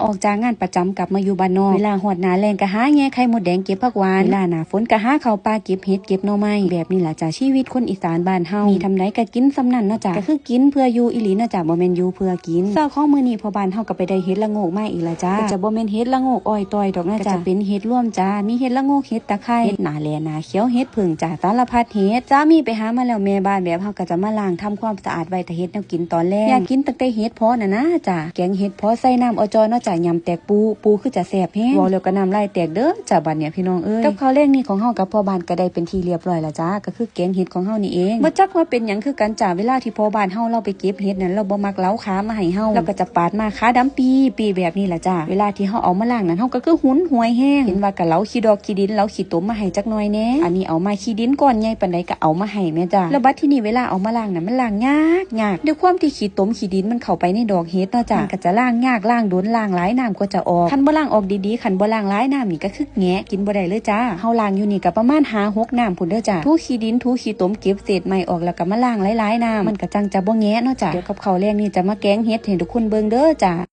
ອອກຈາກງານປະຈຳກັບມາຢູ່ບ້ານນອກ ເວລາຮອດໜ້າແລ້ງກໍຫາແຍ່ໄຂ່ມົດແດງ ເກັບຜັກຫວານ ເວລາໜ້າຝົນກໍຫາເຂົ້າປ່າເກັບເຫັດເກັບໜໍ່ໄມ້ ແບບນີ້ລະຈ້າ ຊີວິດຄົນອີສານບ້ານເຮົາ ມີຊ່ຳໃດກໍກິນຊ່ຳນັ້ນເນາະຈ້າ ກໍຄືກິນເພື່ອຢູ່ອີ່ຫຼີເນາະຈ້າ ບໍ່ແມ່ນຢູ່ເພື່ອກິນ. ເຊົ້າຂອງມື້ນີ້ພໍ່ບ້ານເຮົາກໍໄປໄດ້ເຫັດລະໂງກມາອີກລະຈ້າ ກໍຈະບໍ່ແມ່ນເຫັດລະໂງກອ້ອຍຕ້ອຍດອກເນາະຈ້າ ກໍຈະເປັນເຫັດລວມຈ້າ ມີເຫັດລະໂງກ ເຫັດຕະໄຄ ເຫັດໜ້າແຫຼ້ໜ້າຂຽວ ເຫັດເຜິ້ງຈ້າ ສາລະພັດເຫັດ ສາມີໄປຫາມາແລ້ວ ແມ່ບ້ານແບບເຮົາກໍຈະມາລ້າງທຳຄວາມສະອາດໄວ້ ຖ້າເຮັດແນວກິນຕອນແລງ ຢາກກິນຕັ້ງແຕ່ເຫັດເຜາະນັ້ນນາຈ້າ ແກງເຫັດເຜາະໃສ່ນ້ຳອໍຈໍເນາະຈ້າ ຍຳແຕກປູ ປູຄືຈະແຊບແຮງ ເວົ້າແລ້ວກໍນ້ຳລາຍແຕກເດີຈ້າ ບັດນີ້ພີ່ນ້ອງເອີຍ. ກັບເຂົ້າແລງນີ້ຂອງເຮົາກັບພໍ່ບ້ານກໍໄດ້ເປັນທີ່ລຽບຮ້ອຍແລ້ວຈ້າ ກໍຄືແກງເຫັດຂອງເຮົານີ້ເອງ. ບໍ່ຈັກວ່າເປັນຫຍັງຄືກັນຈ້າ ເວລາທີ່ພໍ່ບ້ານເຮົາລາວໄປເກັບເຫັດນັ້ນ ລາວບໍ່ມັກເຫຼົາຂາມາໃຫ້ເຮົາ ລາວກໍຈະປາດມາຂາດຳປີໆແບບນີ້ລະຈ້າ. ເວລາທີ່ເຮົາເອົາມາລ້າງນັ້ນ ເຮົາກໍຄືຫຸນຫວຍແຮງ ເຫັນວ່າກໍເຫຼົາຂີ້ດອກຂີ້ດິນ ເຫຼົາຂີ້ຕົມມາໃຫ້ຈັກໜ່ອຍແດ່ ອັນນີ້ເອົາມາ ຂີ້ດິນກ້ອນໃຫຍ່ປານໃດກໍເອົາມາໃຫ້ແມ່ຈ້າ. ແລ້ວບັດທີນີ້ເວລາເອົາມາລ້າງນັ້ນ ມັນລ້າງຍາກ ຍາກ ດ້ວຍຄວາມທີ່ຂີ້ຕົມຂີ້ດິນມັນເຂົ້າໄປໃນດອກເຫັດເນາະຈ້າ ມັນກໍຈະລ້າງຍາກ ລ້າງດົນ ລ້າງຫຼາຍນ້ຳກໍຈະອອກ ຄັນບໍ່ລ້າງອອກດີໆ ຄັນບໍ່ລ້າງຫຼາຍນ້ຳນີ້ກໍຄືແງະ ກິນບໍ່ໄດ້ເລີຍຈ້າ. ເຮົາລ້າງຢູ່ນີ້ກໍປະມານຫ້າຫົກນ້ຳພຸ້ນເດີຈ້າ ຖູຂີ້ດິນ ຖູຂີ້ຕົມ ເກັບເສດໄມ້ອອກ ແລ້ວກໍມາລ້າງຫຼາຍໆນ້ຳ ມັນກໍຈັ່ງຈະບໍ່ແງະເນາະຈ້າ. ດຽວກັບເຂົ້າແລງນີ້ຈະມາແກງເຫັດໃຫ້ທຸກຄົນເບິ່ງເດີຈ້າ.